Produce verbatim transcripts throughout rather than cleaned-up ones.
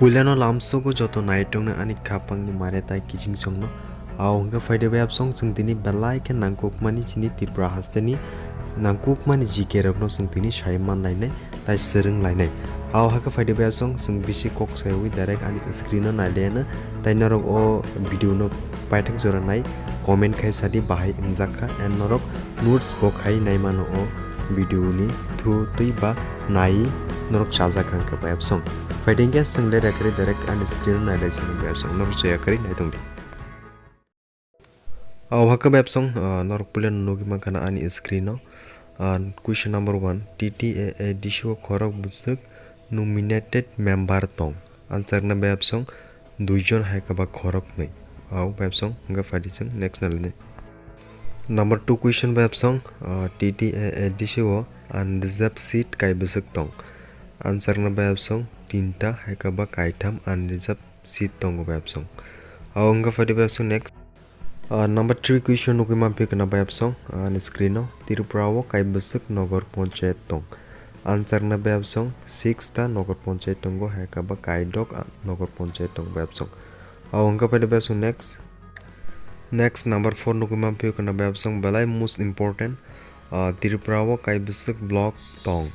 Puilano lamsogo joto naitokno ani khapangni mare tai kiching chongno. Ao hwnkhe phaide bai absong chwng tini belai khe nangkukmani chini Tripura hasteni nangkukmani G K rokno chwng tini sai manlainai tai swrwnglainai. Ao hakhe phaide bai absong chwng bisi kok sayawi direct ani screen-o nailaiano tai norok o video-no paithak jora nai comment khai sadi bahai wngjak kha and norok notes bo khai naimano o video-ni through twi ba nai norok chajak kha hwnkhe bai absong. Phaide hwnkhe chwng le rekhari direct ani screen-o nailai sini bai absong norok chaya kwrwi naitongdi. Ao hakhe bai absong, ah, norok puilano nugwi mankha na ani screen-o. Ah, question number one, T T A A D C o khorok bwswk nominated member tong? Answer na bai absong, duijon hai khe ba khoroknwi. Ao bai absong, hwnkhe phaidi chwng next nalini. Number two question bai absong, ah, T T A A D C o unreserved seat kai bwswk tong? Answer na bai absong, tinta hai khe ba kaitham unreserved seat tongo bai absong. Ao hwnkhe phaidi bai absong next. Ah, number three question nugwi mamphi khna bai absong, ah, ani screen-o. Tripura o kai bwswk nogor ponchayat tong? Answer na bai absong, six ta nogor ponchayat tongo, hai khe ba kaidok, ah, nogor ponchayat tong bai absong. Ao hwnkhe phaidi bai absong next. Next number four nugwi mamphi khna bai absong, belai most important, ah, Tripura o kai bwswk block tong?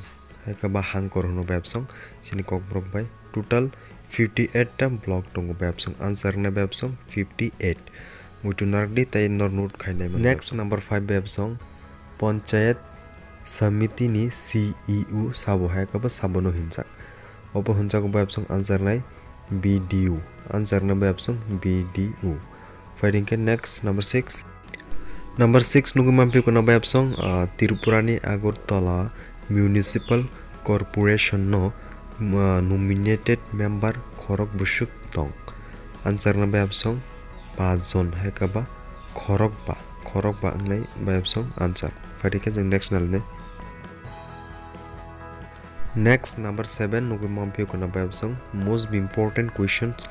Hai khe ba hangkor hwno bai absong, chini kokborok bai. Total fifty eight ta block tongo bai absong. Answer na bai absong fifty eight. Muitu narakdi tai nor note khainai mano. Next number five bai absong, Panchayat Samiti ni C E O sabo hai khe ba sabono hinjak. Obo hinjak bai absong answer nai B D O. Answer na bai absong B D O. Phaidi hwnkhe next number six. Number six nugwi mamphi khna bai absong, ah, Tripura ni Agartala Municipal Corporation no, ah, nominated member khorok bwswk tong? Answer na bai absong paanch jon hai khe ba khorok ba, khorok ba wngnai bai absong answer. Phaidi khe chwng next nalni. Next number seven nugwi mamphi khna bai absong most important questions,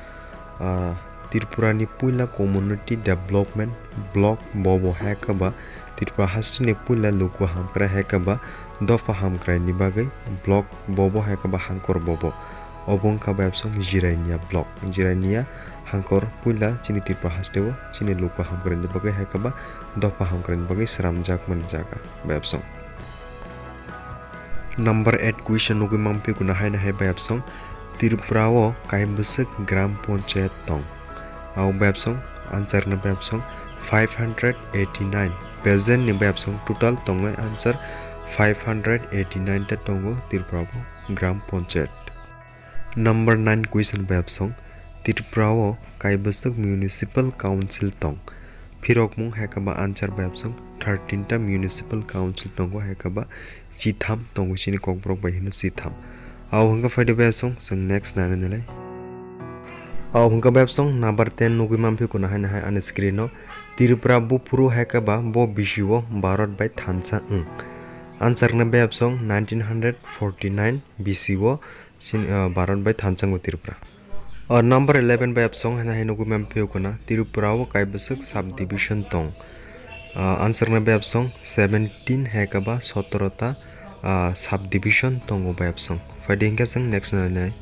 ah, Tripura ni puila community development block bobo hai khe ba Tripura haste ni puila luku hamkrai hai khe ba dopha hamkrai ni bagwi block bobo hai khe ba hangkor bobo. Obo wngkha bai absong Jirania block. Jirania hangkor puila chini Tripura haste o chini luku hamkrai ni bagwi hai khe ba dopha hamkrai ni bagwi sramjak mani jaga bai absong. Number eight question nugwi mamphi kuna haino hai bai absong Tripura o kai bwswk gram panchayat tong? Ao bai absong answer na bai absong five hundred eighty nine. Present ni bai absong total tongnai answer five hundred eighty nine ta tongo Tripura o gram panchayat. Number nine question bai absong Tripura o kai bwswk municipal council tong? Phirokmung hai khe ba answer bai absong thirteen ta municipal council tongo hai khe ba chitham tongo chini kokborok bai hino chitham. Ao hwnkhe phaidi bai absong chwng next nani nilai. Ao hwnkhe bai absong number ten nugwi mamphi kuna haino hai ani screen o Tripura buphuru hai khe ba bo bisi o Bharat bai thansa wng. Answer na bai absong nineteen hundred forty nine bisi o Chini, ah, Bharat bai thansango Tripura. Ah, number eleven bai absong haino hai nugwi mamphi kuna Tripura o kai bwswk sub division tong? Ah, answer na bai absong seventeen hai khe ba sotoro ta, ah, sub division tongo bai absong. Phaidi hwnkhe chwng next nai nai.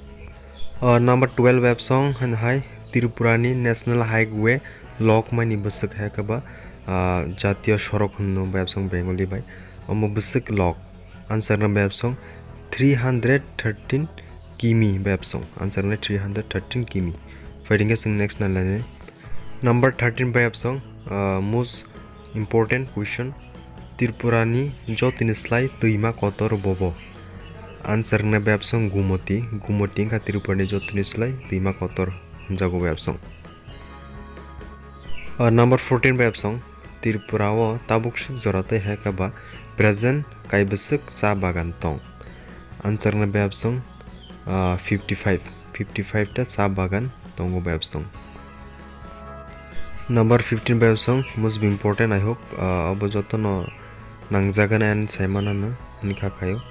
Ah, number twelve bai absong haino hai Tripura ni national highway lok mani bwswk hai khe ba, ah, jatiyo sorok hwno bai absong Bengali bai. Omo bwswk lok. Answer na bai absong three hundred thirteen kimi bai absong. Answer na three hundred thirteen kimi. Phaidi hwnkhe chwng next nai lainai. Number thirteen bai absong, ah, most important question. Tripura ni jotoni slai twima kotor bobo? Answer na bai absong Gumoti. Gumoti wngkha Tripura ni jotoni slai twima kotor hwnjago bai absong. Ah, number fourteen bai absong, Tripura o tabuk suk jora tei hai khe ba present kai bwswk cha bagan tong? Answer na bai absong, ah, fifty five, fifty five ta cha bagan tongo bai absong. Number fifteen bai absong, most important, I hope, ah, abo jotono nangjagani ani saimanano ani kha khaio.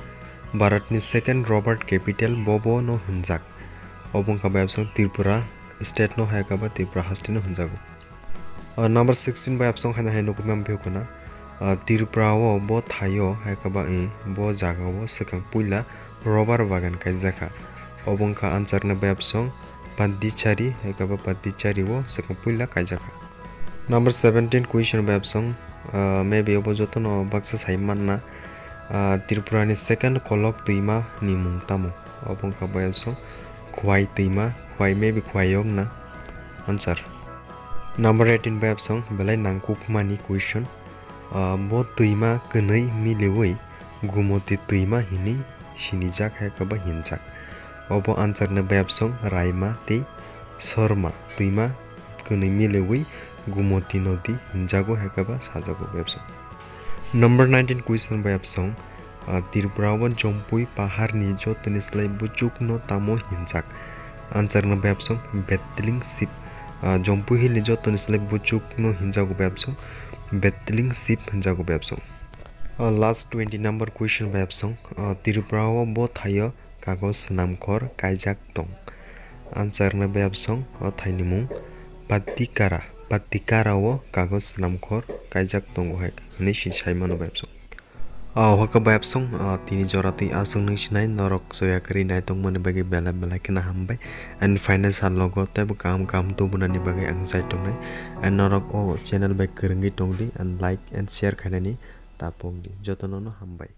Bharat ni second rubber capital bobo no hwnjak? Obo wngkha bai absong Tripura state no hai khe ba Tripura haste no hwnjago. Ah, number sixteen bai absong haino hai nugwi mamphi kuna, ah, Tripura o bo thaio hai khe ba, eh, bo jaga o swkang puila rubber bagan kaijakha. Obo wngkha answer na bai absong Pondicherry, hai khe bo Pondicherry o swkang puila kaijakha. Number seventeen question bai absong, ah, maybe obo jotono baksa sai manna, ah, Tripura ni second kolok twima ni mung tamo? Obo wngkha bai absong Khwai twima, Khwai, maybe Khwai wngna answer. Number eighteen bai absong belai nangkukmani question, ah, bo twima kwnwi miliwi Gumoti twima hinwi sinijak hai khe bo hinjak. Obo answer ni bai absong Raima tei Sorma twima kwnwi miliwi Gumoti nodi hinjago hai khe bo sajago bai absong. Number nineteen question bai absong, ah, Tripura o Jompui pahar ni jotoni slai buchuk no tamo hinjak? Answer no bai absong Betling Sip. Ah, Jompui hill ni jotoni slai buchuk no hinjago bai absong Betling Sip hinjago bai absong. Ah, last twenty number question bai absong, ah, Tripura o bo thaio kagoj swnamkhor kaijak tong? Answer no bai absong o thaini mung Patikara. Patikara o kagoj swnamkhor kaijak tongo hai hinwi si-, sai mano bai absong. Ah, hwnkhe bai absong, ah, tini jora twi aswk nung sinai norok soya kwrwi naitokmani bagwi belai belai kheno hambai. And final sal logo teibo kaham kaham tubunani bagwi ang chai tongnai. And norok o channel bai kwrwngwi tongdi and like and share khainani tapokdi. Jotono no hambai.